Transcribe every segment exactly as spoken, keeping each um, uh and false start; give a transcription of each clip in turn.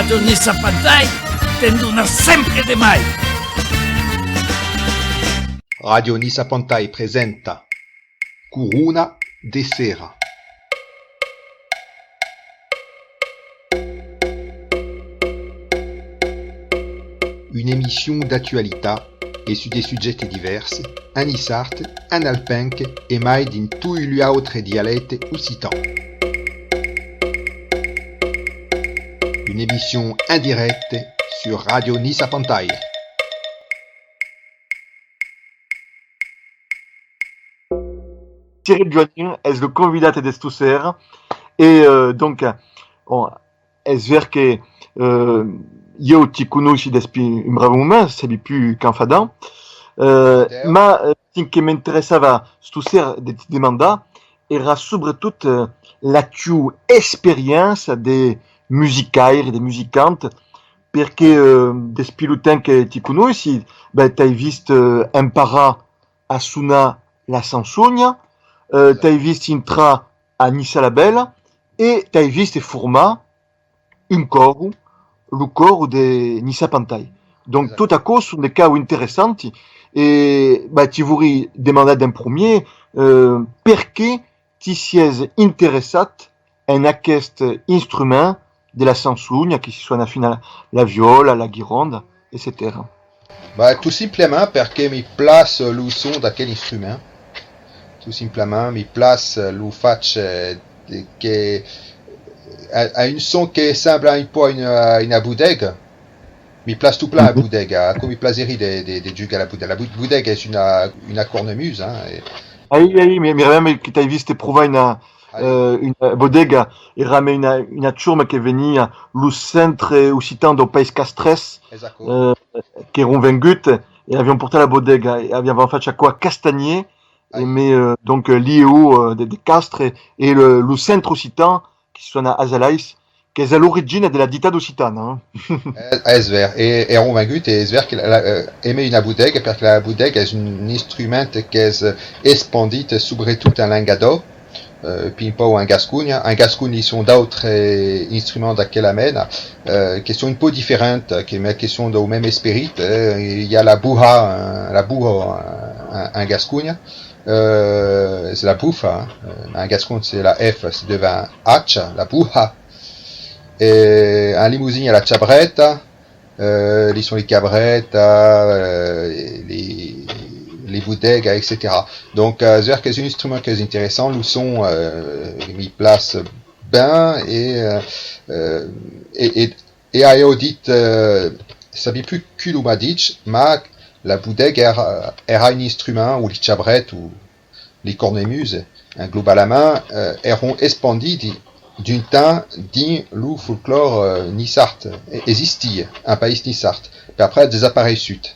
Ràdio Nissa Pantai te'n dona sempre de mai. Ràdio Nissa Pantai presenta Corona de Sera. Una emission d'actualitat e sus de subjèctes divèrs, en niçard, en alpenc e mai dins toi lu autres dialèctes occitans. Una emission en dirècte sus Ràdio Nissa Pantai. Cyril Joannin es lo convidat d'esto ser e, euh, donc, bon, es ver que, euh, ieu ti conoissi despí un brave moment, sabi pus quant fa d'ans, euh, ma, euh, cen que m'interessava sto ser de ti demandar èra subretot, euh, la tua experiéncia de musicaire, de musicant, perque, euh, despí lo temps que ti conoissi, ben, t'ai vist, euh, emparar a sonar la chançonha, euh, t'ai vist intrar a Nissa la Bèla e t'ai vist formar un còro, lo còro de Nissa Pantai. Donc, tot aquò son de causas interessantas e, bah, ti vorrí demandar d'en promier, euh, perqué ti siás interessat en aqueste instrument de la chançonha, que si sona fin la, la viòla, la guironda, etcetèra. Bah, tot simplament perque mi plas lo son d'aquel instrument. Tot simplament, mi plas lo fach, eh, de, que a, a un son que sembla un pauc una, una bodega. Mi plas tot plan la bodega, aquò mi plaserí de, de, de jugar a la bodega. La bo-, bodega es una, una cornemusa, hein, e... Ai, ai, mi, mi remembre que t'ai vist provar una, euh, una bodega, èra mai una, una chorma que venia lo centre occitan dau país castrés, euh, qu'èron venguts e avián portat la bodega e avián fach aquò a Castanhièr, e mai, euh, donc, euh, l'ieu, euh, de, de Castres e lo, lo centre occitan que si sona Azalais, qu'es a l'origina de la ditada occitana, hein. Es, es ver, e, èron venguts, e es ver que la, la, euh, emé una bodega, perque la bodega es un instrument qu'es, euh, espandit, subretot en Lengadòc, euh, pus pauc en Gasconha. En Gasconha, i son d'autres instruments d'aquela mena, euh, que son un pauc diferents, que, mai que son dau meme esperit, eh. I a la boha, euh, la boha, euh, en, en Gasconha. Euh, es la bufa, hein. Euh, en gascon, c'est la F, se devèn H, la buha. E en lemosin, i a la chabreta, euh, li son li cabretas, euh, li, li bodegas, etcetèra. Donc, euh, es ver qu'es un instrument qu'es interessant, lo son, euh, mi plas ben, e, euh, euh, e, e, e ai audit, euh, sabi pus qui lo m'a dich, ma la bodega èra, èra un instrument, o li chabret, o li cornemuses, hein, globalament, euh, èron espandits d'un temps dins lo folclòre, euh, niçard, e-, existia en país niçard, per après desapareissut.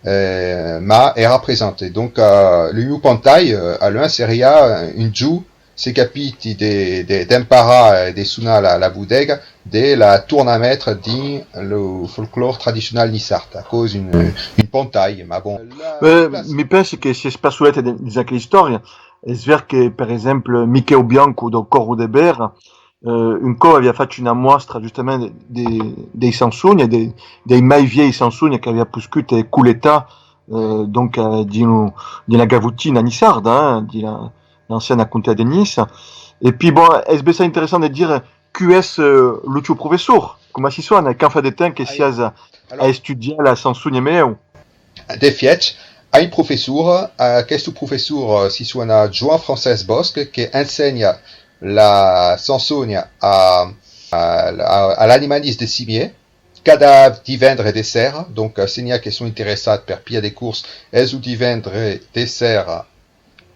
Euh, ma èra present. Donc, euh, lo mieu pantai, euh, a luènh, seriá un jòc, se capiti, de, de, d'emparar e de sonar la, la bodega, de la tornar metre dins lo folclòre tradicional niçard. Aquò's un, un pantai, ma bon. Euh, mi pensi que siás pas solet dins aquela istòria. Es ver que, per exemple, Miquèu Bianco dau Còro de Bèra, euh, un còp aviá fach una mòstra justament de, de, dei chançonhas, de, dei mai vièlhs chançonhas qu'aviá poscut, eh, collectar, euh, donc, euh, dins lo, dins la gavotina niçarda, hein, dins la, l'anciana comtat de Niça. E pi, bon, es bessai interessant de dire qui es, euh, lo tieu professor, coma si sona, e quant fa de temps que siás a, a estudiar la chançonha emé ieu? D'efiech, ai un professor, aqueste professor, euh, si sona Joan Francés Bòsc, que ensenha la chançonha a, a, a, a l'Animanis de Cimier, cada divendres de sera, donc, euh, se n'i a que son interessats per pilhar de cors, es lo divendres de sera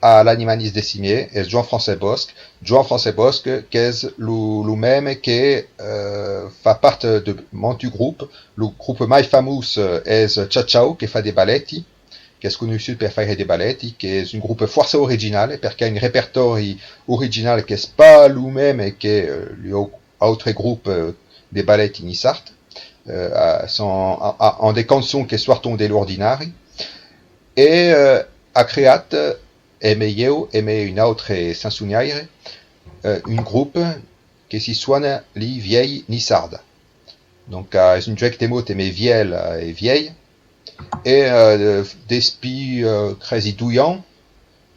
a l'Animanis de Cimier, es Joan Francés Bòsc. Joan Francés Bòsc, qu'es lo, lo meme que, euh, fa part de mantu grop. Lo grop mai famós, euh, es Chachau, que fa de balèti, qu'es conoissut per faire de balèti, qu'es un grop fòrça original, perque a un repertòri original qu'es pas lo meme que, euh, lu au-, autres grops, euh, de balèti niçard. Euh, a, son, a, a, an de cançons que sòrton de l'ordinari. E, euh, a creat, emé ieu, emé un autre chançoniaire, euh, un grop que si sona Li Vièlhs Niçards. Donc, euh, es un juec de mot emé vièlh, euh, e vièlh. E, euh, despí, euh, cresi doi ans,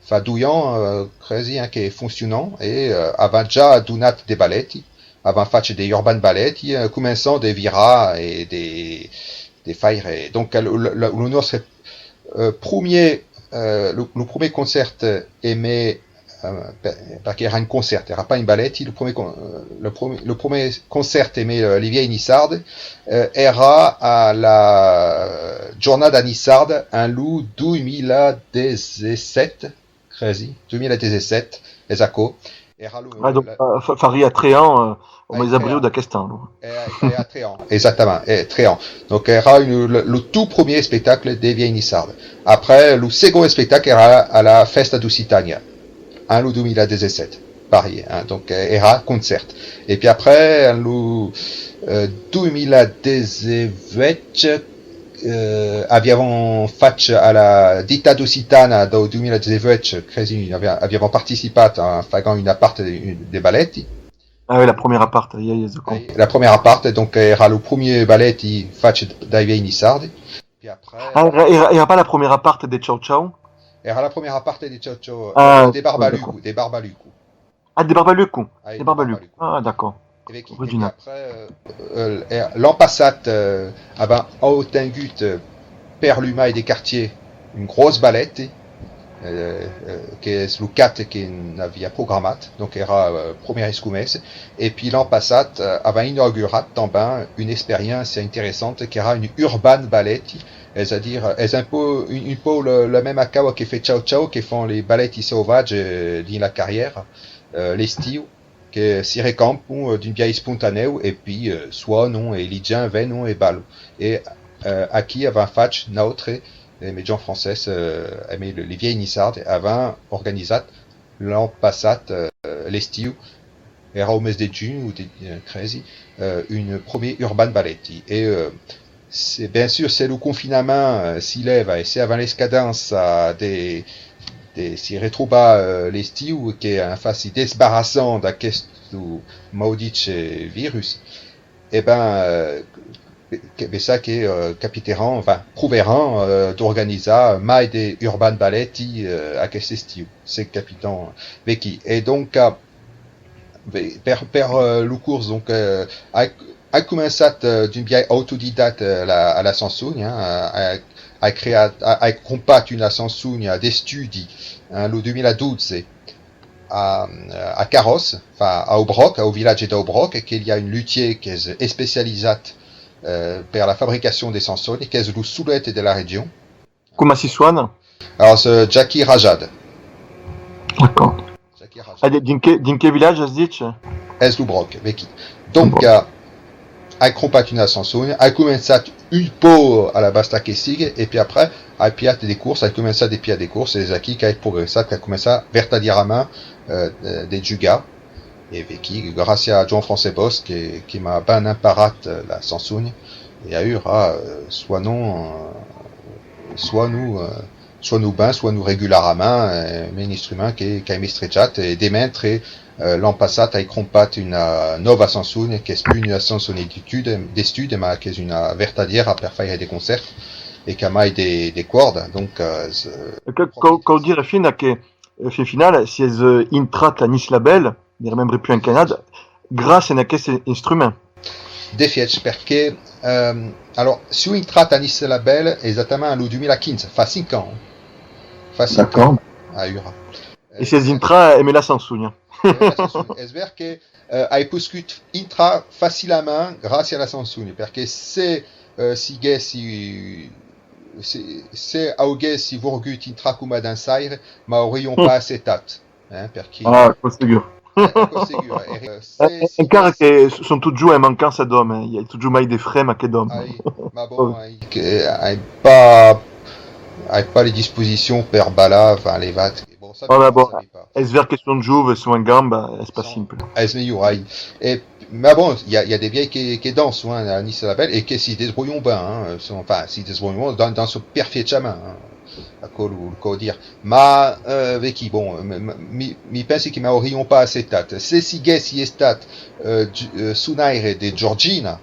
fa doi ans, euh, cresi, hein, que foncionan, e, euh, avèm ja donat de balèti, avèm fach de urban balèti, euh, començan de virar e de, de faire. Donc, lo, lo, lo nòstre, euh, premier, euh, lo, lo premier concèrt emé, euh, per-, perque èra un concèrt, èra pas un balèti, lo premier con-, euh, lo premier, lo premier concèrt emé, euh, li Vièlhs Niçards, euh, èra a la Jornada Niçarda en lo doi mila dètz-e-sèt, cresi, doi mila dètz-e-sèt, es aquò. Èra lo, ah, donc, la, euh, fa-, fariá tres ans, euh, au mes d'abriu d'aquest an, donc. E, e a tres ans, exactament, e tres ans. Donc, èra un, lo, lo tot premier espectacle de Vièlhs Niçards. Après, lo segond espectacle èra a la Fèsta d'Occitània, en lo doi mila dètz-e-sèt, parier, hein, donc, euh, èra concèrt. E puis après, en lo, euh, doi mila dètz-e-uèch, euh, aviavan fach a la Ditada Occitana dau doi mila dètz-e-uèch, cresi, avia-, aviavan participat en fagant una part de, de balèti. Ah oui, la premiera part, ja, ja, je comprends. La premiera part, donc, èra lo premier balèti fach dai Vièlhs Niçards. Puis après, ah, èra, èra, èra pas la premiera part de Ciao Ciao? Èra la premiera part de Ciao Ciao, ah, euh, de Barbaluco, d'accord. De Barbaluco. Ah, de Barbaluco. Ah, de Barbaluco. Ah, d'accord. E vequí, e puis après, euh, euh, l'an passat, euh, avèm autengut, euh, per lo mai de quartier un gròs balèti, euh, euh, qu'es lo quatre que n'avia programat, donc èra, euh, premiera escomesa. E puis l'an passat, euh, avèm inaugurat tanben una experiéncia interessanta qu'èra un urban balèti, es a dire, es un pauc, un, un pauc la, la mèma caua que fai Ciao Ciao, que fan li balèti sauvatges, euh, dins la carrièra, euh, l'estiu, que si recampan, euh, d'un biais espontanèu, e puis, euh, sonan, e li gents venon e balan. E, euh, aquí avèm fach, nautre, emé Joan Francés, euh, emé li, li Vièlhs Niçards, avèm organizat l'an passat, euh, l'estiu, èra au mes de junh o de, euh, cresi, euh, un premier urban balèti. E, euh, se, bien sûr, se lo confinament, euh, si lèva e se avèm l'escadança de, de si retrobar, euh, l'estiu, que, enfin, si desbarrassam d'aqueste maudit, euh, virus, e ben, euh, que, ben, ça que, euh, capiteram, enfin, proveram, euh, d'organizar mai de urban balèti, euh, aqueste estiu, se capitam vequí. E donc, euh, Be-, per, per, euh, lo cors, donc, euh, ai, ai començat, euh, d'un biais autodidacte, euh, la, a la chanson, hein, ai, ai creat, ai, ai crompat una chanson d'estudi, hein, lo doi mila dotze a, a Carròs, enfin, a Aubròc, au vilatge d'Aubròc, que i a un lutièr qu'es especializat, euh, per la fabricacion de chansons, qu'es lo solet de la region. Coma si sona? Alors, euh, Jackie Rajad. D'accord. Jackie Rajad. Ah, di-, dins que, dins que vilatge as dit? Es lo Bròc, vequí. Donc, euh, ai crompat una chanson, ai començat un pauc a la basta que sigue, e puis après, ai pilhat de cors, ai començat de pilhar de cors, e es aquí qu'ai progressat, qu'ai començat vertadièrament, euh, de, de jugar. E vequí, gràcia a Joan-Francés Bosch, que, que m'a ben emparat, eh, la chanson, e aüra, eh, sonan, eh, sonan, eh, sonan ben, sonan regularament, eh, mei instruments que, qu'ai mestrejat, e de mentre, eh, l'an passat ai crompat una nòva chanson, qu'es pus una chanson d'estudi, d'estudi, ma qu'es una vertadièra per faire de concèrts, e qu'a mai de, de còrda, donc, eh, es, eh, que, cau, cau dire, Fina, que Eh, fin finala, siás, eh, intrat a Nice Label, ne remembri pus enquin annada, gràcia a aqueste instrument. D'efiech, perque, ehm, alors, siáu intrat a Nice Label exactament lo doi mila quinze, fa cinc ans. Fa cinc ans. D'accord. Aüra. E siás intrat emé la chanson. Emé la chanson. Es ver que, eh, ai poscut intrar facilament gràcia a la chanson, perque se, eh, siguèssi, se, se auguèssi vorgut intrar coma dançaire, m'aurián pas acceptat. Eh, per qui? Ah, aquò segur. Eh, aquò segur. E, eh, se, eh, se, encara se que s-, son totjorn en mancança d'òmes, eh. I a totjorn mai de fremas que d'òmes. Ai, ma bon, ai, que, ai pas, ai pas li disposicions per balar, enfin, levat. Bon, ça, ah, ma bon, sabi pas. Es ver que son joves, son en gamba, es pas simple. Es melhor, ai. E, ma bon, i a, i a de vièlhs que, que dançan, hein, a Nice Label, e que si desbrolhan ben, hein, son, enfin, si desbrolhan, dan-, dançan perfiechament, hein. Aquò lo, lo cau dire. Ma, eh, vequí, bon, m-, m-, mi, mi pensi que m'aurián pas acceptat. Se siguèssi estat, eh, gi-, eh, sonaire de Georgina,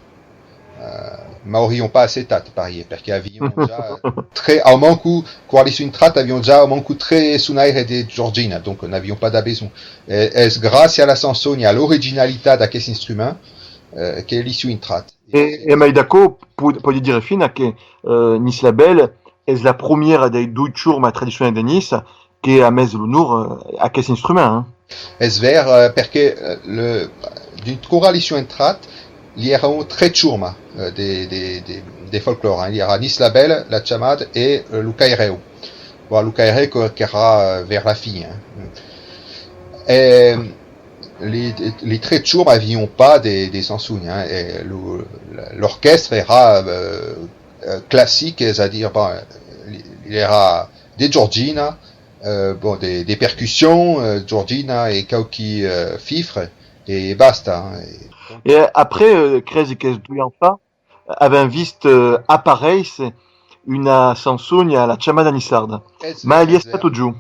eh, m'aurián pas acceptat, parier, perque avián ja tres, au manco, quora li soi intrat, avián ja au manco tres sonaires de Giorgina, donc n'avián pas de besonh. E, es gràcia a la chançon e a l'originalitat d'aquest instrument, eh, que li soi intrat. E, e mai d'aquò, po-, pòdi dire fina que, eh, Nice la Belle es la promiera dei doi chormas tradicionals de Niça que a mes l'onor, eh, a aqueste instrument, eh. Es ver, eh, perque, eh, le, dins quora li soi intrat, li èran tres chormas, eh, de, de, de, de folclòr, eh. Li èra Nice la Belle, la Chamade e, eh, lo Cairèu. Bon, lo Cairèu que, qu'èra, eh, ver la fin, eh. E li, li tres chormas avián pas de, de chançon, eh. E lo, l'orquèstre èra, eh, eh, classic, es a dire, bon, li, li èra de Giorgina, eh, bon, de, de percussion, eh, Giorgina e quauqui, eh, fifre, e basta, eh. E après, eh, cresi qu'es doi ans fa, avèm vist, eh, aparéisser una chançon a la Chamada Niçarda. Es ver, es ver. Mai li es pas totjorn.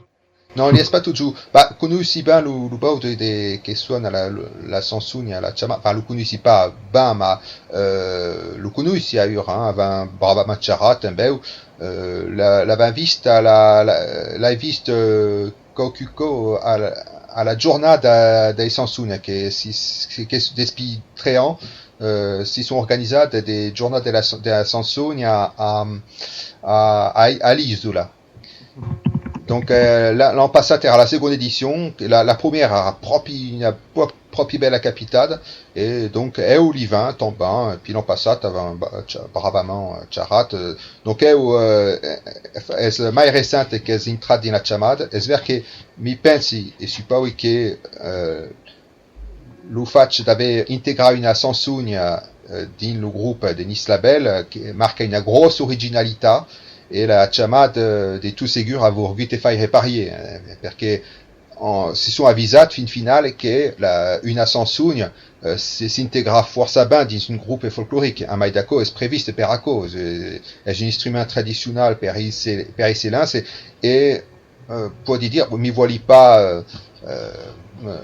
Non, li es pas totjorn. Bah, conoissi ben lo, lo bòu de, de, que sona la, la chançon a la Chamada, enfin, lo conoissi pas ben, ma, eh, lo conoissi aüra, hein, avèm bravament charrat tanben, eh, la, l'avèm vist a la, la, l'ai vist, eh, quauqui còp a la, a la jornada dei chançons, que si, que despí tres ans, eh, si son organizadas de jornadas de la, de la chançon a, a, a, a, a l'Isola. Donc, eh, la, l'an passat èra la segonda edicion, la, la promiera èra pròpi, una prò-, pròpi bèla capitada, e donc, eu li vin tanben, e pi l'an passat avèm ba-, cha-, bravament, eh, charrat, eh, donc eu, eh, es mai recent qu'es intrat dins la Chamada, es ver que mi pensi, e supaui que, eh, lo fach d'aver integrat una chançon, eh, dins lo grop de Nice la Belle, eh, que marca una gròssa originalitat, e la Chamada, eh, de tot segur a vorgut faire parier, eh, perque, eh, si son avisats fin final que la, una chançon, eh, se, s'integra fòrça ben dins un grop folcloric, a mai d'aquò es previst per aquò, es, es un instrument tradicional per esse-, per excellence, e eh, pòdi dire, mi vòli pas, eh, eh,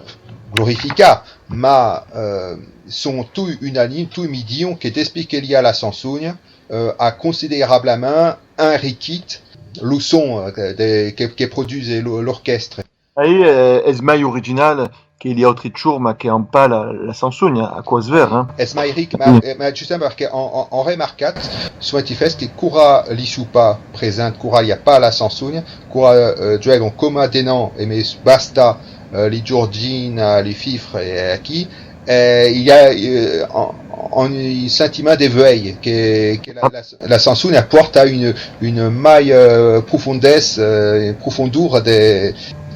glorificar, ma, eh, son toi unanims, toi mi dion que despí que li a la chançon, eh, a considerablament enriquit lo son, eh, de, que, que produís lo, l'orquèstre. Aí, eh, es mai original que li autres chormas que an pas la, la chançon, aquò es ver, eh? Es mai ric, ma, ma justament perque an, an, an remarcat, soventi fes que quora li son pas presents, quora li a pas la chançon, quora, eh, juegan coma denant e mes basta, eh, li Giorgina, li fifre e aquí, eh, li a, eh, an, an un sentiment de vuei, que, que la, la, la chançon apòrta una, una mai, eh, profondesa, eh, profondor de,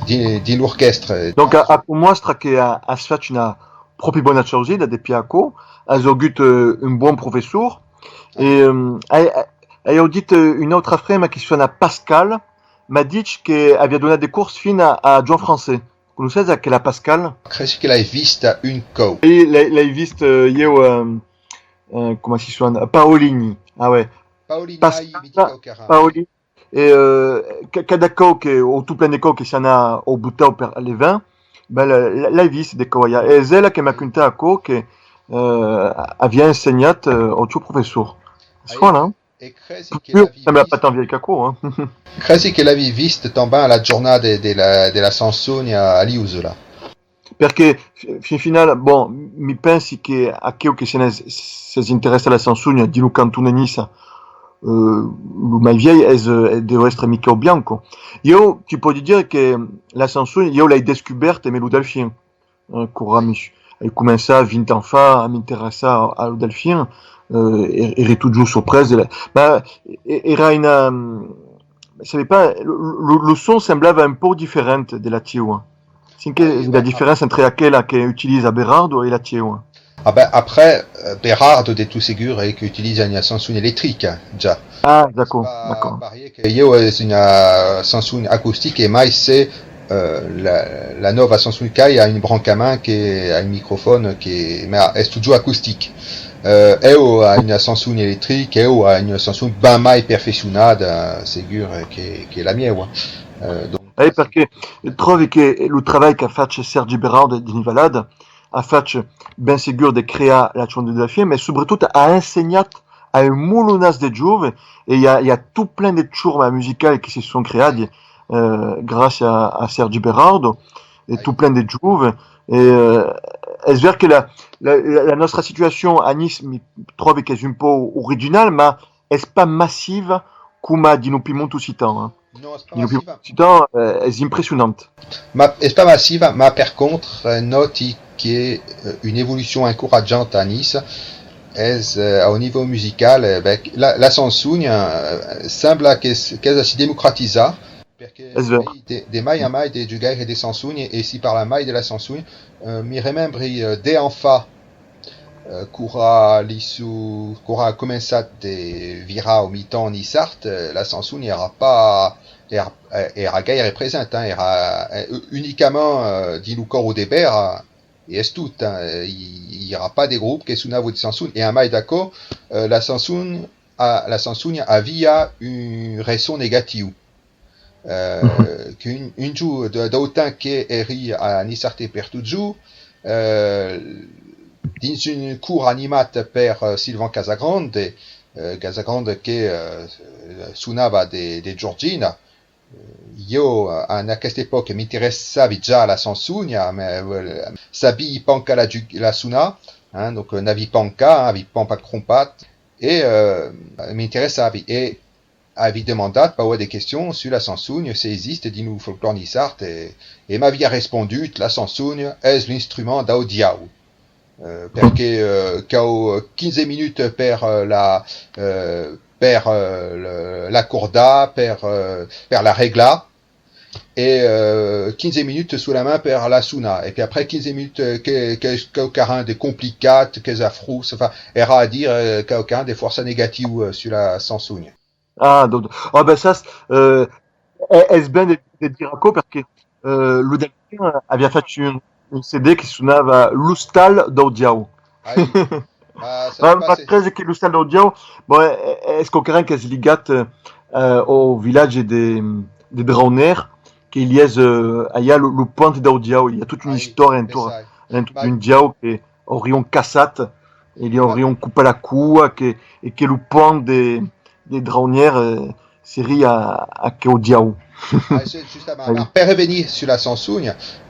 dins, dins l'orquèstre. Donc, a, aquò mòstra que a, as fach una pròpi bona chausida, despí aquò, as augut, eh, un bon professor. E, eh, ai, ai, ai audit, eh, una autra frema que sona Pascal, m'a dich que aviá donat de cors fin a, a Joan Francés. Conoisses aquela Pascal? Cresi que l'ai vista un còp. E l'ai, l'ai vist, eh, ieu, eh, eh, coma si sona? Paolini. Ah ouais. Paolini, Pascal, ai, mi ditz quauquarren. Paolini. E, eh, ca-, cada còp que, o tot plen de còps que siam anats au Botau per le vin, ben, la, la, l'ai vist de còps ailà. E es ela que m'a contat aquò que, eh, aviá ensenhat, eh, au tieu professor. Es fòrt, non? E cresi que l'avi vist. Sembla pas tan vièlh qu'aquò, hein? Cresi que l'avi vist tanben a la jornada de, de la, de la chançon a, a Liusola. Perque, fi-, fin final, bon, mi pensi que aqueu que se n'es, s'es interessat a la chançon dins lo canton de Niça, eh, lo mai vièlh es, eh, deu èstre Miquèu Bianco. Ieu, ti pòdi dire que la chançon, ieu l'ai descubèrta emé lo Delfin. Eh, quora mi, ai començat vint ans fa a m'interessar a, a lo Delfin, eh, e-, ère totjorn sorprés de la, ma, e-, èra una, sabe pas, lo, lo, lo son semblava un pauc diferent de la tieua. Sinque la diferéncia entre aquela que utiliza Berardo e la tieua. Ah ben, après, eh, Berardo, de tot segur, eh, que utiliza una chançon electrica, ja. Ah, d'acòrd, d'acòrd. Parier que ieu es una chançon acostica, e mai se, eh, la, la nòva chançon qu'ai a un brancament que a un microfòn que, ma es totjorn acostic. Eh, eu a una chançon electrica, eu a una chançon ben mai perfeccionada, segur, que, que la mieua. Eh, donc, eh, perque tròvi que lo travalh qu'a fach Sergi Berardo dins Valada, a fach, ben segur, de crear la Chonde de la Fille, mas subretot a ensenhat a un molonàs de joves, e i a, i a tot plen de chormas musicals que se son creadi, eh, gràcia a Sergi Berardo, e tot plen de joves. E, eh, es ver que la, la, la, la nòstra situacion a Niça, mi tròbi qu'es un pauc original, mas es pas massiva coma dins lo Piemont occitan, eh. Non, es pas massiva. Dins lo Piemont occitan, eh, es impressionant. Ma, es pas massiva, ma per contra, eh, nòti que, eh, una evolucion encoratjanta a Niça es, eh, au nivèu musical, eh, ben, la, la chançon, eh, sembla que s-, qu'es a si democratizar, perque de mai, de, de mai en mai de jogaires de chançon e, e si parla mai de la chançon. Eh, mi remembri, eh, de enfant, eh, quora li su-, quora a començat de virar au mitan niçard, eh, la chançon èra pas, èra, eh, èra gaire presenta, eh, èra, eh, unicament, eh, dins lo còro de Bèra, e es tot, eh, i, i èra pas de grop que sonava de chançon, e a mai d'aquò, eh, la chançon, a, la chançon aviá un resson negatiu. Eh, qu'un, un jorn, de, d'autant que èri a Niçard per totjorn, eh, dins un cors animat per, eh, Sylvain Casagrande, eh, Casagrande que, eh, sonava de, de Georgina. Eh, ieu, eh, en aquesta epòca, m'interessavi ja a la chançon, mas, eh, sabi pas encara la, la sonar, hein, donc, eh, n'avi pas encara, avi pas, pas crompat, e, eh, m'interessavi. E avi demandat pauc de questions sus la chançon, se existe dins lo folclòr niçard, e, e m'aviá respondut: la chançon es l'instrument dau diau. Eh, perque, eh, cau quinze minutas per, eh, la, eh, per, eh, le, l'acordar, per, eh, per la reglar, e, eh, quinze minutas solament per la sonar, e pi après quinze minutas, eh, que, que, quauquarren de complicat, qu'es afrós, enfin, èra a dire, eh, quauquarren de fòrça negatiu, eh, sus la chançon. Ah, donc, ah ben, sas, eh, e-, es ben de, de dire aquò, perque, eh, lo Delfin aviá fach un, un C D que sonava L'Ostal dau Diau. Ai. Ah, ça va, va, pas, crese que L'Ostal dau Diau, bon, e-, e-, es quauquarren qu'es ligat, eh, au vilatge de, de Draunèr, que li es, eh, ailà lo, lo pont dau Diau, i a tota una istòria entorn, entorn d'un diau que aurián caçat, e li aurián copat la coa, que, e que lo pont de, de Draunèr, eh, seriá aqueu diau. Ah, c'est justement, alors, per revenir sus la chançon,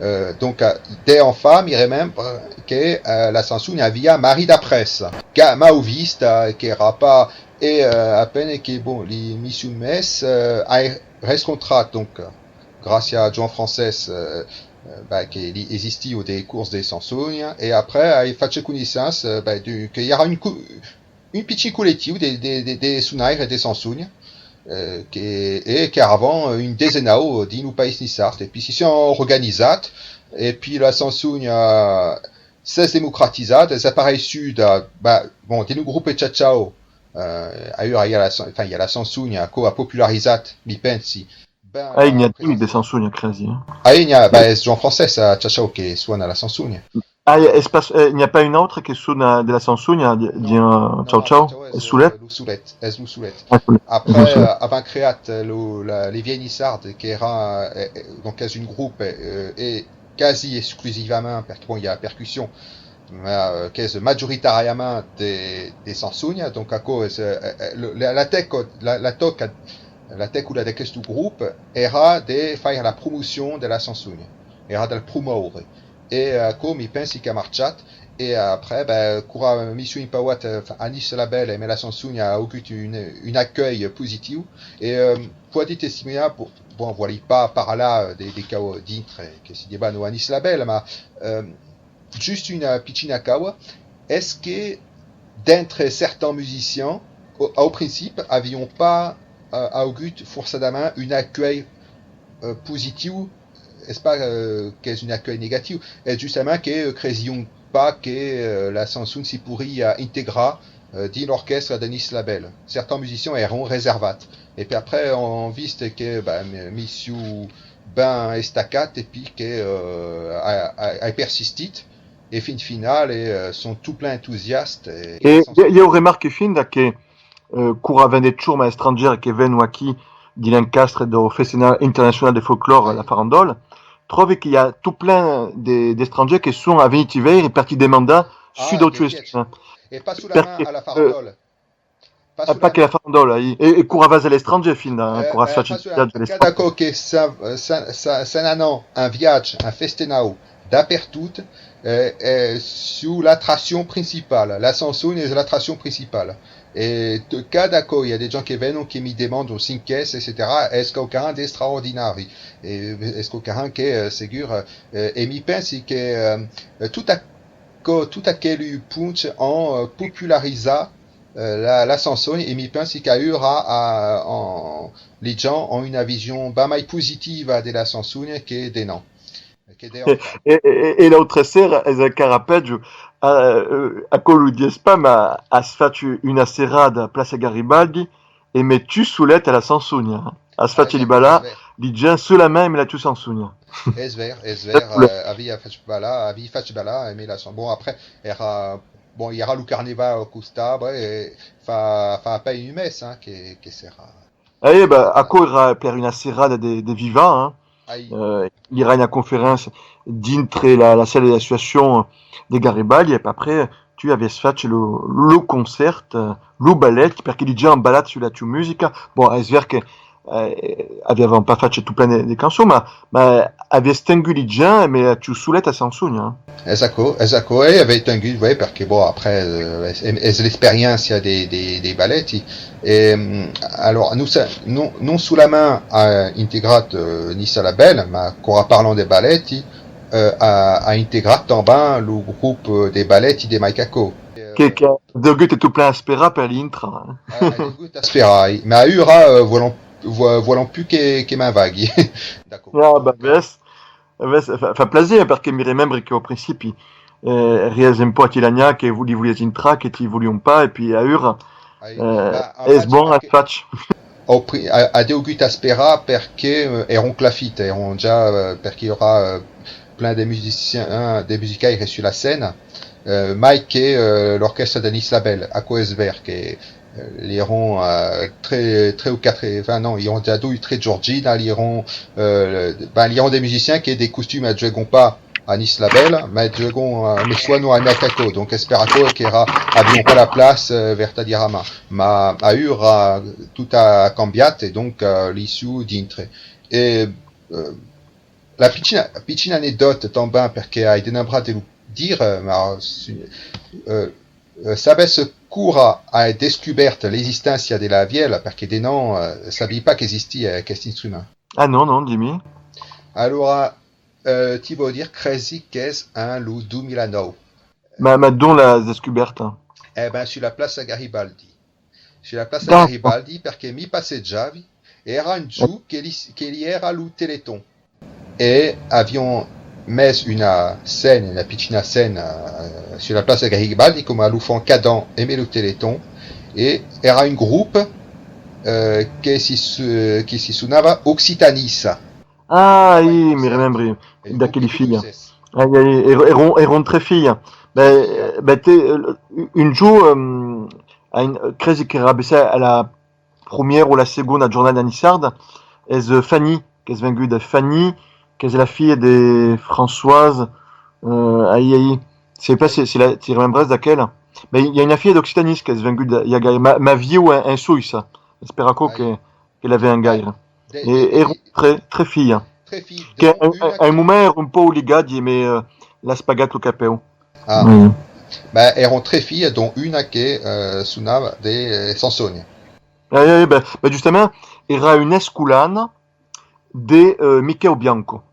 eh, donc, eh, de enfant, mi remembre que, eh, la chançon aviá marrit après. Qu'èra mau vista, qu'èra pas, e, eh, a pena que, bon, li, mi son mes, eh, ai rescontrat, donc, gràcia a Joan Francés, eh, eh, ben, que li existiá de cors de chançon, e après ai fach coneissença, eh, ben, de, que i èra un co-, un pichon collectiu de, de, de, de sonaires de chançon, eh, que, e qu'èravan un desenau dins lo país niçard, e pi si son organizats, e pi la chançon, eh, s'es democratizada, es apareissuda, ben, bon, dins lo grop Chachau, eh, aüra i a la chan-, enfin, i a la chançon, aquò a popularizat, mi pensi, ben, ah, i n'i a la dins de chançon, cresi, eh? Ah, i n'i a, ben, es Joan Francés a Chachau que sona la chançon. Ah, es pas, eh, n'i a pas un autre que sona de la chançon, di-, dins, eh, Chachau? Es solet? Lo solet, es lo solet. Ah, solet. Après, eh, avèm creat, eh, lo, la, les Vièlhs Niçards, qu'èra, eh, eh, donc, es un grop, eh, e quasi exclusivament, perque, bon, i a percussion, mas, eh, qu'es majoritàriament de, de chançon, donc aquò es, eh, eh, lo, la, la tècla, la, la tòca, la tècula d'aqueste grop èra de faire la promocion de la chançon, èra del promòure. E, eh, aquò, mi pensi qu'a marchat, e après, ben, quora mi soi empauat, eh, a Nice la Belle, e me la chançon a augut un, un acuelh positiu, e, eh, pòdi testimoniar, bon, bon, vòli pas parlar de, de cau dintre, que si debanon a Nice la Belle, mas, eh, just una pichina caua, es que d'entre certans musicians, au, au principi, avián pas, eh, augut forçadament un acuelh, eh, positiu, es pas, eh, qu'es un acuelh negatiu, es justament que, eh, cresián pas que, eh, la chançon si poiriá integrar, eh, dins l'orquèstra de Nice la Belle. Certans musicians èran reservats. E pi après, an vist que, ben, mi, mi siáu ben estacat, e pi que, eh, ai, ai, ai persistit, e fin finala, eh, son tot plen entusiastas. E, e ieu, ieu remarqui finda que, eh, quora avèm de chormas estrangièrs que venon aquí dins l'encastre dau Festenal Internacional de Folclòr, la Farandòla, tròbi que i a tot plen de, d'estrangièrs que son a venir ti veire per ti demandar sus d'auti estrangièrs. E pas solament a la Farandòla. Pas que la Farandòla, e, e quora vas a l'estrangièr, finda, eh, quora as fach un viatge a l'estrangièr. Cada còp que se, se, se, se n'anam en viatge, en festenau, dapertot, eh, eh, sus l'atraccion principala, la chançon es l'atraccion principala. E cada còp i a de gents que venon, que mi demandan cinc es, etcetèra. Es quauquarren d'extraordinari. E es quauquarren que, eh, segur, eh, e mi pensi que, eh, tot aquò, tot aquelu ponch an, eh, popularizat, eh, la, la chançon, e mi pensi qu'aüra, a, an, li gents an una vision ben mai positiva de la chançon que denan. E, e, e, e l'autra sera es encara pèjo. A, eh, aquò lo dies pas, ma as fach una serada plaça Garibaldi e me tu solet a la chançon. As fach li balar li gents solament emé la tua chançon. Es ver, es ver, eh, avia fach balar, avia fach balar emé la chançon. Bon, après, era, bon, i era lo carneval a costat, e fa, fa a peine un mes, hein, que, que sera. E ben, aquò era per una serada de, de Viva, hein. Eh, i era una conferéncia dintre la, la sala de l'associacion de Garibaldi, e après, tu avies fach lo, lo concèrt, eh, lo balèt, perque li gents an balat sus la tua musica. Bon, es ver que, eh, aviavan pas fach tot plen de, de cançons, ma, ma avies tengut li gents emé la tua soleta chançon, hein. Es aquò, es aquò, e avèi tengut, ouais, perque, bon, après, eh, es, es l'experiéncia de, de, de balèti. E, mm, alors, nos, non, non solament a integrat, eh, Niça la Bèla, ma quora parlam de balèti, eh, a, a integrat tanben lo grop de balèti de Maikako. Que, que a degut tot plen esperar per li intrar, hein. A, a degut esperar, ma aüra, eh, vòlon, vò-, vòlon pus que, que me'n vagui. D'acòrd. Ah, ben, ves. E ben, fa, fa plaser, perque mi remembri qu'au principi, eh, eries un pauc a ti lagnar, que vo-, li volies intrar, que ti volion pas, e pi aüra, eh, es bon, as fach. Au pri-, a, a degut esperar perque, eh, eron clafit, eron ja, eh, perque i era, eh, plen de musiciens, eh, de musicaires sus la scèna, eh, mai que, eh, l'orquèstra de Niça la Bèla, aquò es ver que, eh, li eron, eh, tres, tres o quatre, enfin non, li eron ja doi, tres Giorgina, li eron, eh, ben, li eron de musiciens que de costuma juegon pas a Niça la Bèla, ma juegon, eh, me sonan a Maikako, donc es per aquò qu'era, avion pas la plaça, eh, vertadièrament. Ma aüra tot a cambiat, e donc, eh, li siu dintre. E, eh, la pichina, pichina anecdòta tanben, perque ai denembrat de lo dire, eh, ma, eh, eh, sabes quora ai descubèrt l'existéncia de la vièla, perque de nom, eh, sabi pas qu'existia, eh, aqueste instrument. Ah non, non, dimi. Alora, eh, ti vau dire, cresi qu'es en lo dos mila nòu. Ma, ma dont l'as descubèrta? E ben, sus la plaça Garibaldi. Sus la plaça Garibaldi, perque mi passejavi, e era un jorn que li, que li era lo Teleton. E avion mes una scèna, una pichina scèna, eh, sus la plaça Garibaldi, coma lo fan cada an emé lo Teleton, e era un grop, eh, que si, que si sonava Occitanissa. Ah, oui, mi remembri, d'aqueli filhs. Ai, ai, eron, eron tres filhs. Ben, ben, te, un jorn, eh, cresi qu'era bessai a la premiera o la segonda jornada nissarda, es, eh, Fanny qu'es venguda. Fanny, qu'es la filha de Françoise, eh, ai, ai, sai pas se, se la, ti remembras d'aquela. Ben, i a una filha d'Occitanissa qu'es venguda, i a gaire, ma, ma viu en, en Soissa, es per aquò que, que l'avèm gaire. E eron tres, tres filhas. Que a un, a un moment eron un pauc ligadi, emé, eh, l'as pagat lo capèu. Ah. Ben, eron tres filhas, dont una que, eh, sonava de, eh, Sansonha. Eh, eh, ben, ben, justament, era una escolana de, eh, Miquèu Bianco.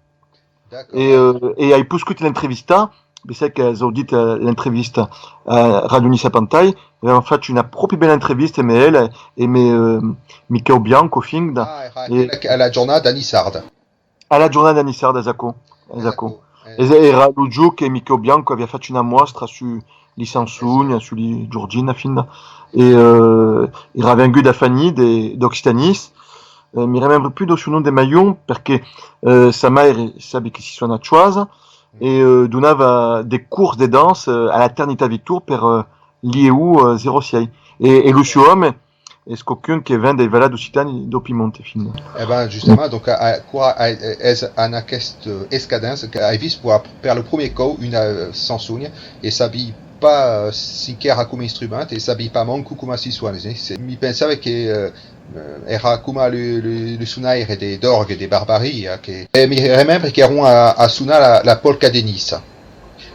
E, eh, e ai poscut l'entrevistar, bessai qu'as audit, eh, l'entrevista a Ràdio Niça Pantai, avèm fach una pròpi bèla entrevista emé el, emé, eh, Miquèu Bianco, finda. Ah, era aquela, a la jornada nissarda. A la jornada nissarda, es aquò, es aquò. Es, era lo jorn que Miquèu Bianco aviá fach una mòstra sus li Sansonha, sus li Giorgina, finda. E, eh, era venguda Fanny de, d'Occitanissa. Eh, mi remembri pus dau siu nom de maion, perque, eh, sa maire, sabi que si sona Choasa, e, eh, donava de cors de dança, eh, a la Ternita Victor per, eh, l'I E U, eh, zèro sièis. E, e lo siu òme, Es quauqu'un que ven dei valadas occitanas dau Piemont, fin. E ben, justament, donc, a, a, quora, a, es en aquesta escadença qu'ai vist per, per lo premier còup una, eh, chançonha, e sabi pas, eh, cen qu'èra coma instrument, e sabi pas manco coma si sona, eh. Se, mi pensava que, eh, eh, èra coma lo, lo, lo sonaire de, d'òrgue de Barbaria, que, e mi remembre qu'èron a, a sonar la, la polca de Niça.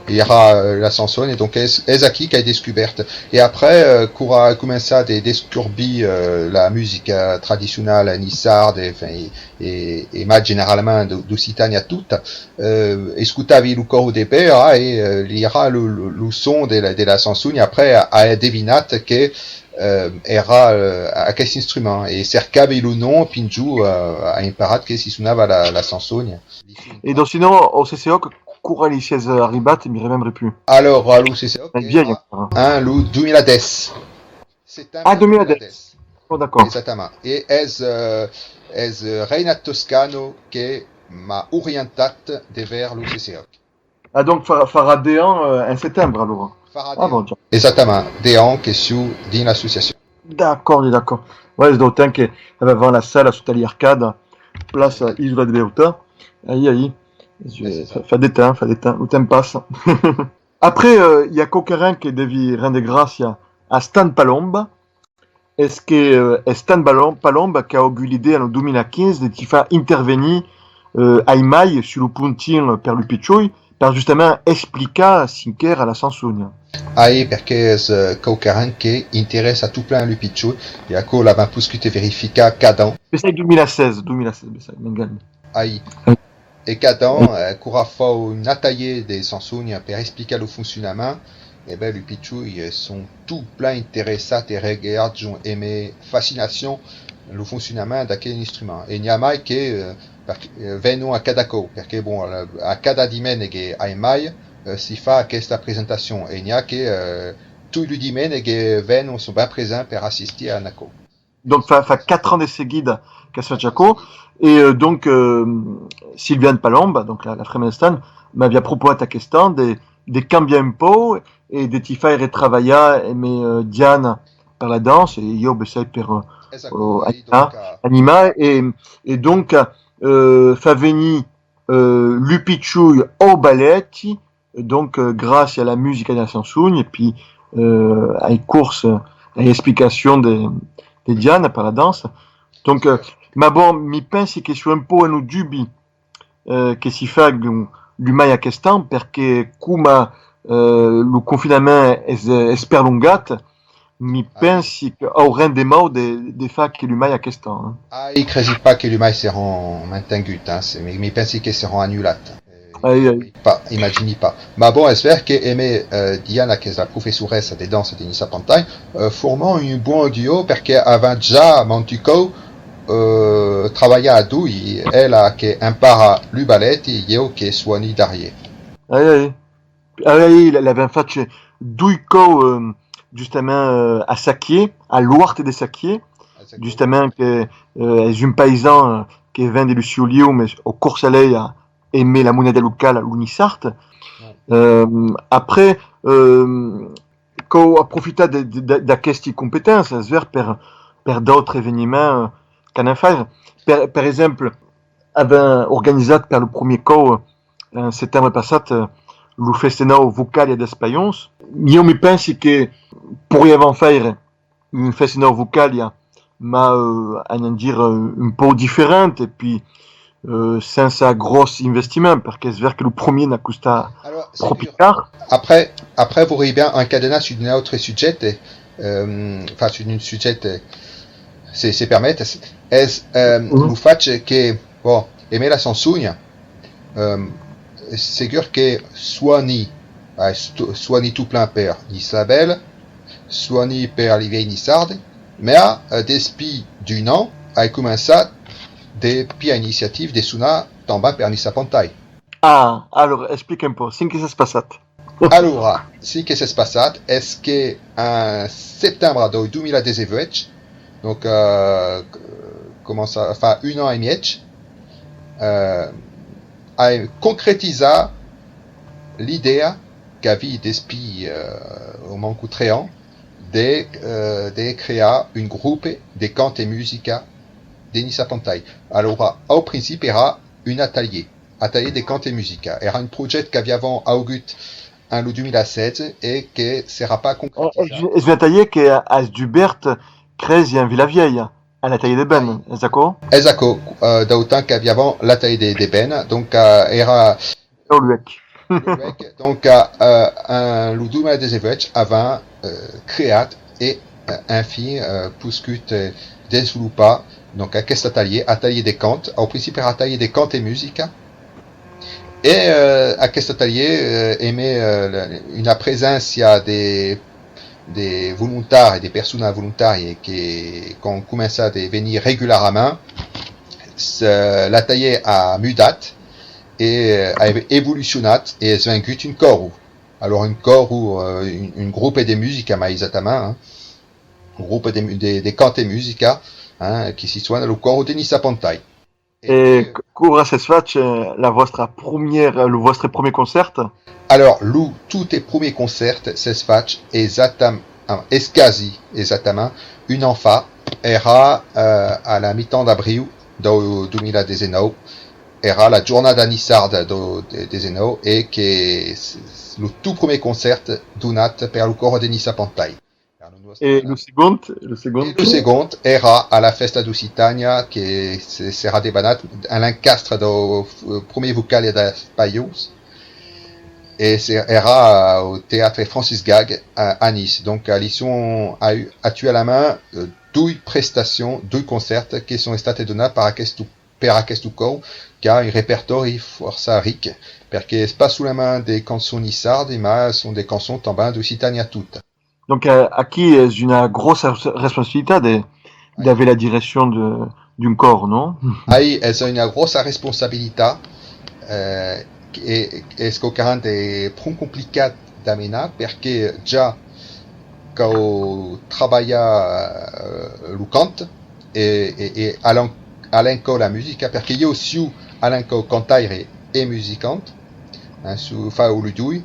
Èra, eh, la chançon, e donc es, es aquí qu'ai descubèrt. E après, eh, quora ai començat de descurbir, eh, la musica tradicionala niçarda, enfin, e, e, e mai generalament d'O-, d'Occitània tota, eh, escotavi lo còro de Pèra e, eh, l'èra lo, lo, lo son de la, de la chançon, e après ai adevinat que, eh, èra, eh, aqueste instrument, e cercavi lo nom, pinjor, eh, ai emparat que si sonava la, la chançon. E donc, sinon, au CCOC, quora li siás arribat, mi remembre plus. Alors, a lo CCOC, ai vièlh, encara, hein, lo dos mila dètz. Setembre. Ah, dos mila dètz. Oh, d'accord. Exactament. E es, eh, es, eh, Reynat Toscano que m'a orientat de vers lo CCOC. Ah, donc, farà, farà dètz ans, eh, en setembre, alors. Farà dètz ans. Ah, bon, ja. Exactament, dètz ans que siáu dins l'associacion. D'acòrdi, d'acòrdi. Ouais, es dau temps que avèvan la sala sota li arcadas, plaça Isola de Beuta. Aí, aí. Fa, fa de temps, fa de temps. Lo temps passa. Après, eh, i a quauquaren que devi rendre gràcia a Stan Palomba. Es que, eh, es Stan Balom-, Palomba qu'a augut l'idèa en dos mila quinze de ti far intervenir, eh, Aimai sus lo pontin per lu pichoi, per justament explicar cen qu'èra la chançonha. Aí, perque es, eh, quauquaren que interessa tot plen lu pichoi, e aquò l'avèm poscut verificar cada an. Bessai dos mila setze, dos mila setze, bessai, m'enganhi. Aí. E cada an, eh, quora fau un atalier de chançonha per explicar lo foncionament, e ben, lu pichoi, eh, son tot plen interessats e regardan emé fascinacion lo foncionament d'aquel instrument. E n'i a mai que, eh, perque, eh, venon a cada còup, perque, bon, a, a cada dimenega ai mai, eh, si fa aquesta presentacion, e n'i a que, eh, toi lu dimenega venon, son ben presents per assistir a un còup. Donc, fa, fa quatre ans de seguida qu'as fach aquò. E, eh, donc, eh, Sylviane Palomba, donc la, la femna de Stan, m'aviá propausat aquest an de, de cambiar un pauc e de ti faire trabalhar emé, eh, Diana per la dança e ieu, bessai, per, eh, animar. E, e donc, eh, far venir, eh, lu pichoi au balèti, donc, eh, gràcia a la musica de la chançon, e pi, eh, ai cors, eh, ai explicacion de, de Diana per la dança. Donc, eh, ma bon, mi pensi que siáu un pauc en lo dubi, eh, que si faga lu mai aquest an, perque coma, eh, lo confinament es, es perlongat, mi pensi qu'aurem de mau de, de far que lu mai aquest an, hein. Aí, cresi pas que lu mai seràn mantenguts, hein, se, mi, mi pensi que seràn anulats. Aí, aí. Pas, imagini pas. Ma bon, es ver que emé, eh, Diana, qu'es la professoressa de dança de Niça Pantai, eh, forman un bon duo, perque avèm ja mantu còup, eh, trabalhat a doi, ela que empara lu balèti, ieu que soni darrier. Aí, aí. Ah oui, oui, l'avèm fach doi còups, eh, justament, eh, a Saquier, a l'Òrt de Saquier, justament, que, eh, es un païsan, eh, que ven de lu sieu lieu, mes au Corsalelh, emé la moneda locala, lo niçard. Eh, après, eh, cau aprofitar de, de, de, d'aquesti competéncias, es ver, per, per d'autres eveniments, eh, qu'anam faire. Per, per exemple, avèm organizat per lo premier còup, eh, en setembre passat, eh, lo festenau Vocalia dels Palhons. Ieu mi pensi que poiriavam faire un festenau Vocalia, ma, eh, anam dire, eh, un pauc diferent, e pi, eh, sensa gròs investiment, perque es ver que lo premier n'a costat pròpi car. Après, après, voldriá bien encadenar sus un autre subjècte, eh, enfin, sus un subjècte, se, se permetes, es, eh, lo fach que, bon, emé la chançonha, eh, segur que soni, eh, sto-, soni tot plen per Niça la Bèla, soni per li vièlhs niçards, ma, eh, despí d'un an, ai començat de piar iniciativa de sonar tanben per Niça Pantai. Ah, alors, explica un pauc, cen que s'es passat. Alora, cen que s'es passat es que en setembre dau dos mila dètz-e-uèch, donc, eh, comença a far un an e mièg, eh, ai concretizat l'idèa qu'aví despí, eh, au manco tres ans, de, eh, de crear un grope de cant e musica de Niça Pantai. Alora, au principi èra un atelier, atelier de cant e musica. Èra un projècte qu'aviavam augut en lo dos mila setze e que serà pas concretizat. Es, es un atelier que es dubèrt, cresi, en Vila Vièlha, a l'atelier de Ben, es aquò? Es aquò, eh, d'autant qu'aviavam l'atelier de, de Ben, donc, eh, èra Lo luec. Lo luec. Donc, eh, eh, en lo dos mila dètz-e-uèch, avèm, eh, creat e, eh, enfin, eh, poscut, eh, desvolopar, donc, aqueste atelier, atelier de cant, au principi èra atelier de cant e musica, e, eh, aqueste atelier, eh, emé, eh, la, una preséncia de, de volontaris, de personas volontàrias que, qu'an començat de venir regularament. Se, l'atelier a mudat e, eh, a ev-, evolucionat e es vengut un còro. Alora un còro, eh, un, un grope de musica, mai exactament, eh, un grope de mu-, de, de cant e musica, eh, que si sona lo còro de Niça Pantai. E, e c-, quora s'es fach, eh, la vòstra promièra, lo vòstre promièr concèrt? Alora, lo tot promièr concèrt s'es fach exactam-, ah, es quasi exactament un an fa, èra, eh, a la mitan d'abriu dau dos mila dètz-e-nòu, èra la jornada niçarda dau de-, dètz-e-nòu, e que s-, s-, lo tot promièr concèrt donat per lo còro de Niça Pantai. E lo segond, lo segond? E lo segond èra a la Fèsta d'Occitània que se, serà debanat en l'encastre dau, eh, promièr vocal de Paiós. E se, èra au Teatre Francis Gag a, a Niça. Donc, eh, li son a, actualament, eh, doi prestacions, doi concèrts que son estats donats per aqueste, per aqueste còro, qu'a un repertòri fòrça ric, perque es pas solament de cançons niçardas, mas son de cançons tanben d'Occitània tota. Donc, eh, aquí es una gròssa res-, responsabilitat de, d'aver la direccion de, d'un còr, non? Ai, es una gròssa responsabilitat, eh, e es quauquarren de pron complicat d'amenar, perque ja cau trabalhar, eh, lo cant e, e, e a l'en-, a l'encòp la musica, perque ieu siáu a l'encòp cantaire e musicant, hein, siáu, fau lu doi,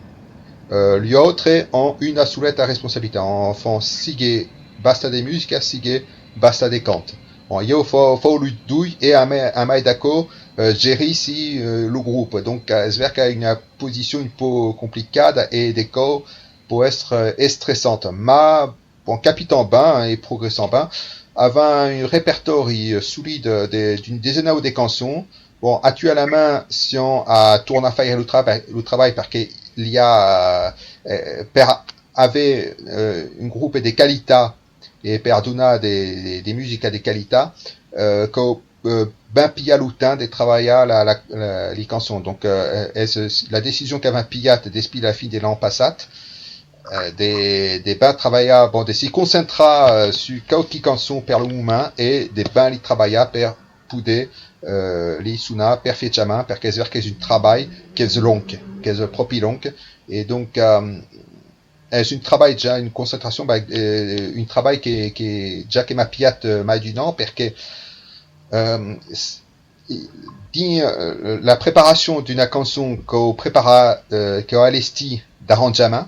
eh, li autres an una soleta responsabilitat, enfin, sigue basta de musica, sigue basta de cant. Bon, ieu fau, fau lu doi e a mai, a mai d'aquò, eh, gerissi, eh, lo grop. Donc, eh, es ver qu'a una posicion un pauc complicada e de còps pòu èstre, eh, estressanta, mas, bon, capitam ben e progressam ben. Avèm un repertòri, eh, solid de, d'un desenau de cançons. Bon, actualament siam a tornar faire lo trabalh, lo trabalh perque li a, eh, per aver, eh, un grop de qualitat e per donar de, de, de musica de qualitat, eh, cau, eh, ben pilhar lo temps de trabalhar la, la, la, li cançons. Donc, eh, es la decision qu'avèm pilhat despí la fin de l'an passat, eh, de, de ben trabalhar, bon, de si concentrar, eh, sus quauqui cançons per lo moment e de ben li trabalhar per poder, eh, li sonar perfechament, perque es ver qu'es un trabalh qu'es long, qu'es pròpi long, e donc, eh, es un trabalh ja, una concentracion, ben, eh, un trabalh que, que ja que m'a pilhat, eh, mai d'un an, perque, eh, s-, dins, eh, la preparacion d'una cançon cau preparar, eh, cau alestir d'arranjaments,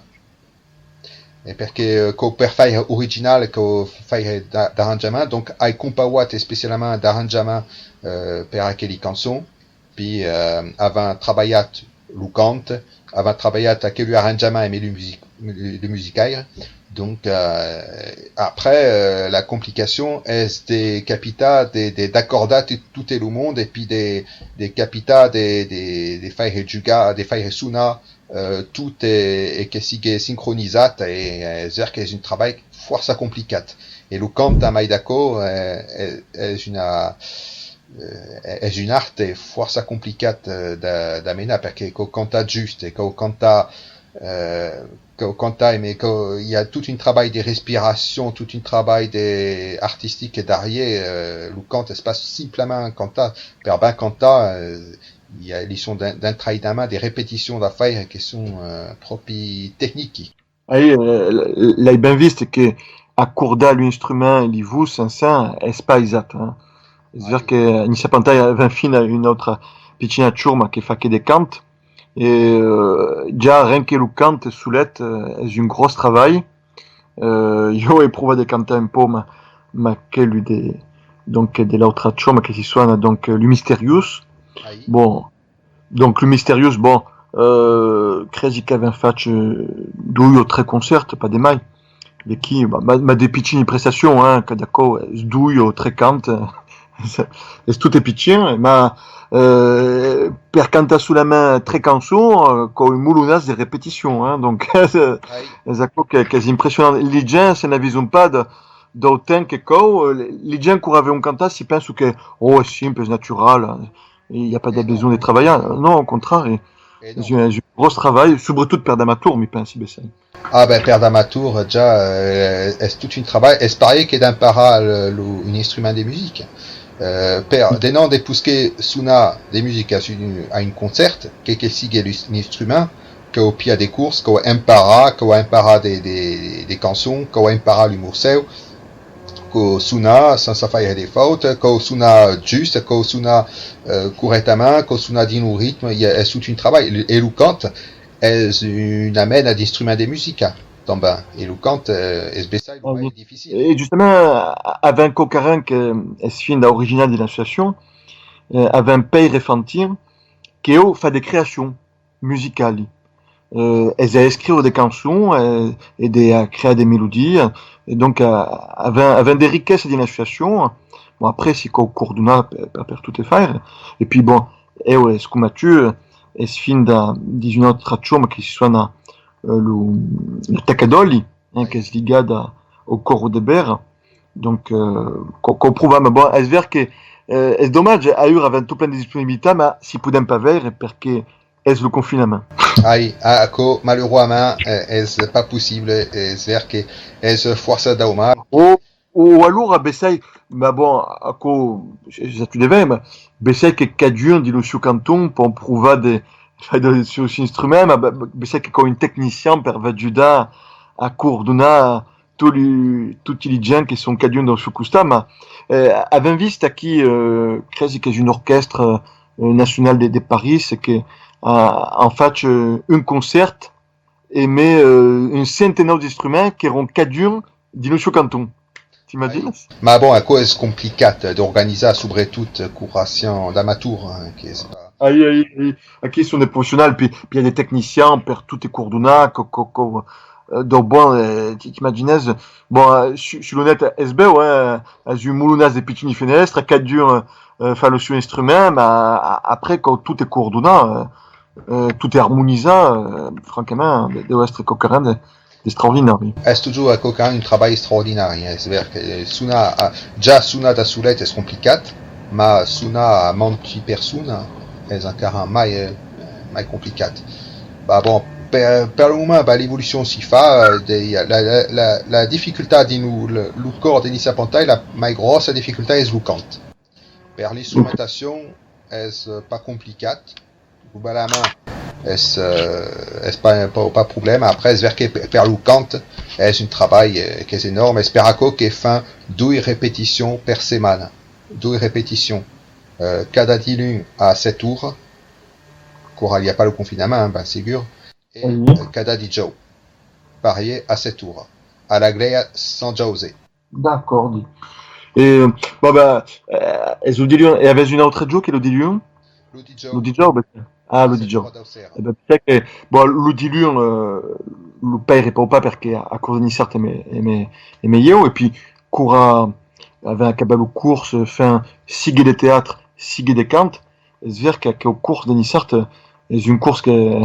e perque, eh, cau per faire original, cau faire d'a-, d'arranjaments, donc ai compauat especialament d'arranjaments, eh, per aqueli cançons. Pi, eh, avèm trabalhat lo cant, avèm trabalhat aquelu arranjament emé lu music-, lu, lu musicaire. Donc, eh, après, eh, la complicacion es de capitar, de, de, d'acordar tot, tot lo monde, e pi de, de capitar, de, de, de faire jugar, de faire sonar, eh, tot e, e que sigue sincronizat, e, eh, es ver qu'es un trabalh fòrça complicat. E lo cant, a mai d'aquò, eh, es, es una, eh, es un art fòrça complicat, eh, d'a-, d'amenar, perque cau cantar just, e cau cantar, eh, cau cantar, emé cau, i a tot un trabalh de respiracion, tot un trabalh de, artistic darrièr, eh, lo cant es pas simplament cantar, per ben cantar, eh, i a, li son d'en-, d'entrainament, de repeticions a faire que son, eh, pròpi tecnici. Ai, eh, l-, l'ai ben vist que acordar l'instrument e li votz ensems es pas aisat, hein. Es ver que Niça Pantai avèm fin a una autra pichina chorma que fa que de cant. E, eh, ja ren que lo cant solet, eh, es un gròs trabalh. Euh, ieu ai provat de cantar un pauc, ma, ma quelu de, donc, de l'autra choma que si sona, donc, euh, Lu Misteriós. Bon, donc, Lu Misteriós, bon, euh, cresi qu'avèm fach, euh, doi o tres concèrts, pas de mai. Vequí, ma, ma, ma de pichini prestacions, hein, cada còp es doi o tres cants, es, es tot pichin, ma, euh, per cantar solament tres cançons, euh, cau un molonàs de repeticions, hein, donc, es, es aquò que, qu'es impressionant. Li gents se n'avison pas de, dau temps que cau, euh, li gents quora veon cantar, si penson que, oh, es simple, es natural, hein, i a pas de besonh de trabalhar. Non, au contrari, es un, es un gròs trabalh, subretot per d'amator, mi pensi, bessai. Ah ben, per d'amator, ja, euh, es tot un trabalh. Es parier que d'emparar le, lo, un instrument de musica. Euh, per, de non, de posquer sonar de musica a un, a un concèrt, que, que sigue l'is-, l'instrument, cau pilhar de cors, cau emparar, cau emparar de, de, de cançons, cau emparar lu morcèus, cau sonar sensa faire de fauta, cau sonar just, cau sonar, euh, corrèctament, cau sonar dins lo ritme, i a, es tot un trabalh. E lo cant, es una mena d'instrument de musica, tanben. E lo cant, eh, es bessai lo mai dificil. E justament, a-, avèm quauquarren que es fin dau original de l'associacion, eh, avèm Pèire Fantin, que eu fa de creacion musicali. Eh, es a escriure de cançons, eh, e de a crear de melodias. E donc, eh, avèm, avèm de riquesa dins l'associacion. Bon, après, si cau coordonar per, per, per tot e faire. E puis, bon, eu, es coma tu, es fin da, dins una autra choma que si sona, eh, lo, la Taca d'Òli, hein, qu'es ligada au còro de Bèra. Donc, eh, cau, cau provar, mas bon, es ver que, eh, es domatge, aüra avèm tot plen de disponibilitat, mas si podèm pas veire, perque es lo confinament. Ai, a-, aquò, malurosament, eh, es pas possible, es ver que es fòrça daumatge. O, o alora, bessai, mas bon, aquò, es a tu de veire, mas bessai que cadun dins lo sieu canton pòt provar de, de, de sieus instruments, mas be-, be-, bessai que cau un tecnician per v'ajudar a coordonar tot li, toti li gents que son cadun dau sieu costat, mas, eh, avèm vist aquí, eh, cresi qu'es un orquèstre, eh, nacional de, de París que, eh, an fach, eh, un concèrt emé, eh, un centenau d'instruments qu'èran cadun dins lo sieu canton. T'imaginas? Mas bon, aquò es complicat d'organizar, subretot quora siam d'amator, hein, qu'es pas... Ai, ai, ai. Aquí son de professionals, pi, pi i a de tecnicians per tot e coordonar, co, co, co, eh, donc bon, eh, ti, t'imagines, bon, eh, su, sus lo net es bèu, hein, es un molonàs de pichini fenèstras, cadun, eh, fa lo sieu instrument, mas a-, après, cau tot e coordonar, eh, eh, tot e armonizar, eh, francament, de-, deu èstre quauquarren de, d'extraordinari. Es totjorn quauquarren un trabalh extraordinari, eh. Es ver que, eh, sonar a, ja sonar da solet es complicat, mas sonar a manti persona es encara mai, eh, mai complicat. Bah bon, per, per lo moment, bah, l'evolucion si fa, eh, de, la, la, la, la dificultat dins lo, lo, lo còr de Niça Pantai, la mai gròssa dificultat es lo cant. Per l'instrumentacion es, eh, pas complicat, globalament es, eh, es pas, pas, pas problèma. Après, es ver que per, per lo cant es un trabalh, eh, qu'es enòrme. Es per aquò que fan doi repeticions per setmana. Doi repeticions, eh, cada diluns a sèt oras, quora i a pas lo confinament, ben segur, e, eh, cada dijòus, parier a sèt oras, a la glèia Sant Jausèp. D'acòrdi. E, bon, ben, eh, es lo diluns, e avètz un autre jorn que lo diluns? Lo dijòus. Lo dijòus, ben, ah, lo dijòus. E ben, pensi que, bon, lo diluns, eh, lo pèire pòt pas perque a, a cors de Niçard emé, emé, emé ieu, e pi, quora avèm acabat lo cors, eh, fèm sigue de teatre, sigue de cant, es ver qu'aqueu cors de Niçard es un cors que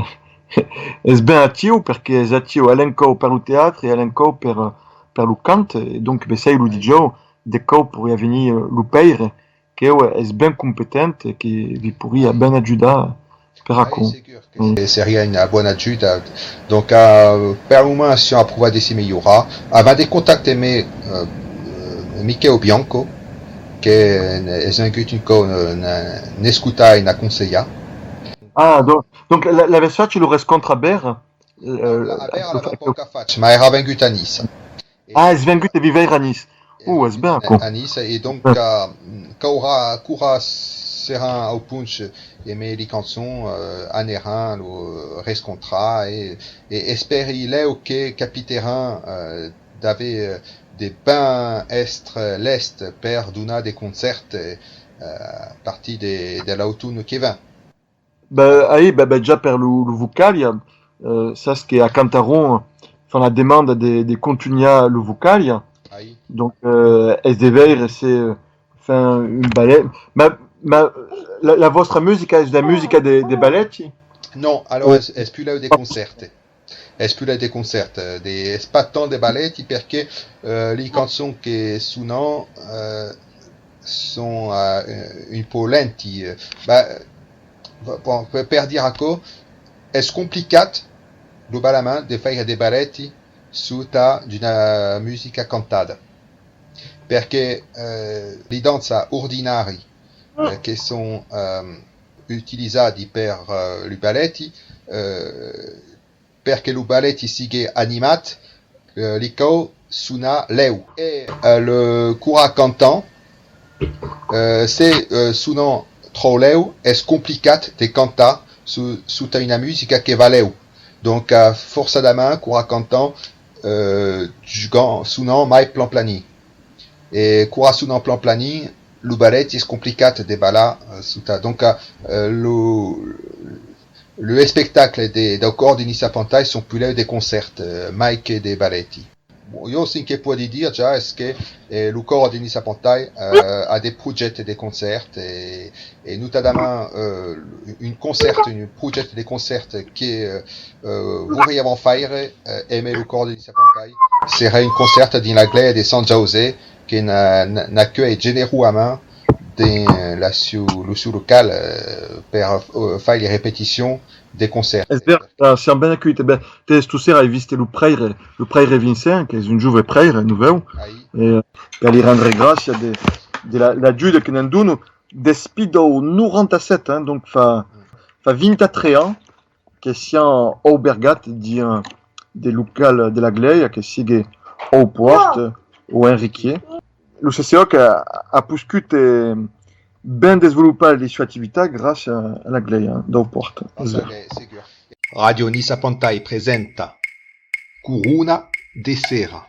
es ben actiu, perque es actiu a l'encòp per lo teatre e a l'encòp per, per lo cant, e donc bessai lo dijòus, de còups poiriá venir, eh, lo pèire, qu'eu es ben competent e que vi poiriá ben ajudar per aquò. Ai, segur que seriá una bona ajuda. Donc, eh, per lo moment, siam a provar de se melhorar. Avèm de contacte emé, eh, Miquèu Bianco, que es vengut un còup, eh, n'escotar e n'a conselhar. Ah, donc, donc la, l'avètz fach lo rescòntre a Bèra? Eh, a Bèra l'avèm pauca fach, mas èra vengut a Niça. Ah, es vengut de viveire a Niça. Oh, es ben aquò. A Niça, e donc, eh, quora, quora seràn au ponch emé li cançons, eh, aneràn lo rescontrar e, e espèri lèu que capiteràn, eh, Deve, eh, de ben èstre lèst per donar de concèrts, eh, a partir de, de l'auton que ven. Ben, aí, ben, ben, ja per lo, lo Vocalia, eh, sas que a Cantaron fan la demanda de, de contunhar lo Vocalia. Aí. Donc, eh, es de veire se, eh, fan un ballet. Ma, ma, la, la vòstra musica es una musica de, de ballet? Non, alors es, es pus lèu de concèrts. Es pus lèu de concèrts, eh, de, es pas tant de ballet, perque, eh, li cançons que sonan, eh, son, eh, un pauc lenti, eh. Bah, bon, per, per dire aquò, es complicat, globalament, de faire de ballet sota d'una musica cantada. Perque, eh, li danças ordinari, eh, que son, eh, utilizadi per, eh, lu ballet, eh, per que lo ballet sigue animat, eh, li cau sonar lèu. E, eh, lo cora cantant, eh, se, eh, sonan tròp lèu, es complicat de cantar su-, sota una musica que va lèu. Donc, eh, forçadament, cora cantant, eh, jugan, sonan mai plan planin. E cora sonan plan planin, lo ballet es complicat de balar, eh, sota. Donc, eh, lo, lo espectacle de, dau còr de Niça Pantai son pus lèu de concèrts, eh, mai que de ballet. Bon, ieu, cen que pòdi dire ja es que, eh, lo còr de Niça Pantai, eh, a de projèctes de concèrts e, e notadament, eh, un concèrt, un projècte de concèrt que, eh, eh, vorriavan faire, eh, emé lo còr de Niça Pantai. Serà un concèrt dins la glèia de Sant Jausèp que n'a-, n'a-, n'acuelh generosament dins la sieu, lo sieu local, eh, per, eh, faire li repeticions de concèrt. Es ver, eh, siam ben aculhits. Ben, te, esto sera ai vist lo prèire, lo prèire Vincent, qu'es un jove prèire novèu, aí, e, eh, per li rendre gràcia de, de la, l'ajuda que ne'n dona despí dau noranta-sèt, hein, donc fa, fa vint-e-tres ans que siam aubergats dins, eh, de local de la glèia, que sigue au Pòrt o Enriquier. Lo C C O que a, a poscut, eh, ben desvolopar li sieu activitat gràcia a la glèia dau Pòrt. Ah, es ver. Ràdio Niça Pantai presenta Corona de Sera.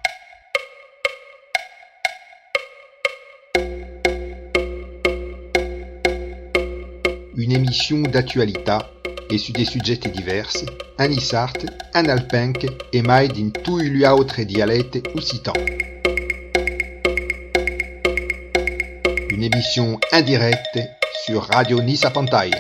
Una emission d'actualitat e sus de subjèctes divèrs, en niçard, en alpenc e mai dins toi lu autres dialèctes occitans. Una emission en dirècte sus Ràdio Niça Pantai.